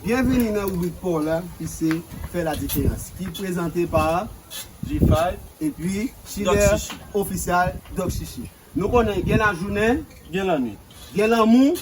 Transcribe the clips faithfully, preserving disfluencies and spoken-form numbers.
Byenvini nan ribrik pa w la ki se Fè Ladiferans, ki prezante pa G five, epi Doc Chilè Chichi. Ofisyal Doc Chichi. Nou konnen gen lajounen, gen lannwit, gen lanmou,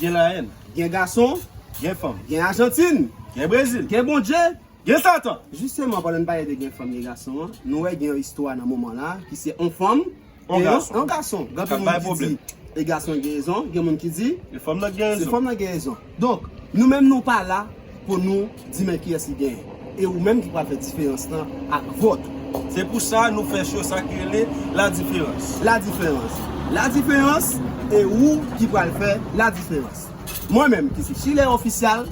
gen lahèn, gen gason, gen fanm, gen Ajantin, gen Brezil, gen Bondye. Gen Satan. Jisteman, pandan n pale de gen fanm, gen gason an, nou wè gen yon istwa nan moman la ki se yon fanm Yon e gason. Yon gason. Gen K ap moun bay ki pwoblèm. Di e gason gen rezon, gen moun ki di E fanm nan gen se rezon. Fanm nan gen rezon. Donk, nou menm nou pa la pou nou di men kiyès ki genyen. E ou menm ki pral fè diferans lan ak vòt. Se pou sa nou fè show sa ki rele Ladiferans. Ladiferans. Ladiferans, e ou ki pral fè ladiferans. Mwen menm ki se Chilè Ofisyal,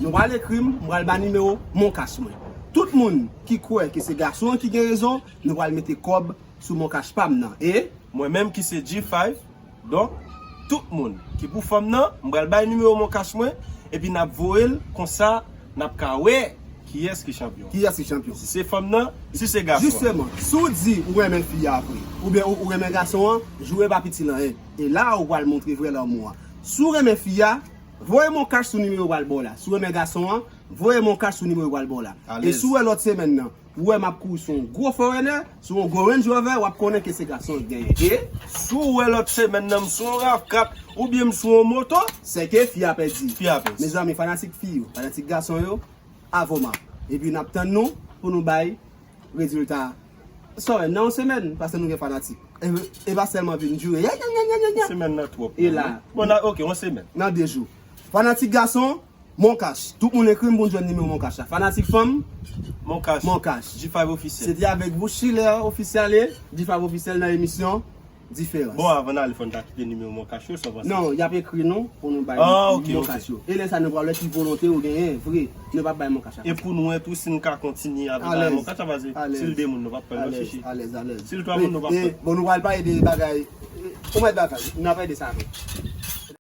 nou pral ekri m, m pral bay nimewo Moncash mwen. Tout moun ki kwè ke se gason an ki gen rezon, nou pral mete kòb sou Moncash pa m nan. E Mwen menm ki se G five, donk, tout moun ki pou fanm nan, m pral bay nimewo Moncash mwen, epi n ap voye l, konsa n ap ka wè kiyès ki chanpyon. Kiyès ki chanpyon? Si se fanm nan, si se gason an. Jisteman, si w di ou renmen fi a vre, oubyen ou, ou renmen gason an, joure pa piti l anyen. E la ou pral montre vrè lanmou an. Si w renmen fi a, voye Moncash sou nimewo pral ba w la. Si w renmen gason an, voye Moncash sou nimewo pral ba w la. E Alèz. Si w wè lòt semèn nan, ou wè m ap kouri sou yon gwo foreigner, sou yon gwo Range Rover, w ap konnen ke se gason ki genyen. E Si w wè lòt semèn nan m sou yon rav kat oubyen m sou yon moto, se ke fi a pèdi. Fi a pèdi. Mezanmi, fanatik fi yo, fanatik gason yo, avoma. Epi n ap tann nou pou nou bay rezilta. Sa w wè, nan yon semèn, paske nou gen fanatik. E, e pa sèlman vin joure. Ya, ya, ya, ya, ya, ya. Semèn nan twòp. E la. Bon, nan, ok, yon semèn. Nan de jou. Fanatik gason, Moncash. Tout moun ekri m pou n jwenn nimewo Moncash la. Fanatik fanm, Moncash. Moncash. G five Ofisyal. Se te avèk vous, Chilè Ofisyal e G five Ofisyal nan emisyon Diferans. Bon, avan n ale, fò n ta kite nimewo Moncash yo, sa w panse? Non, y ap ekri nou pou nou bay Ah, ok, Moncash yo. E lè sa nou pral wè ki volonte ou genyen, vre. Nou p ap bay Moncash. E pou nou wè tou si n ka kontinye avè Alèz. Moncash, paske Alèz. Si l de moun, nou p ap pran l nan Alèz, chichi. alèz, alèz. Si l twa moun, nou p ap E, pran. Bon, nou pral pale de bagay. Ou mèt bagay. N ap pale de sa apre.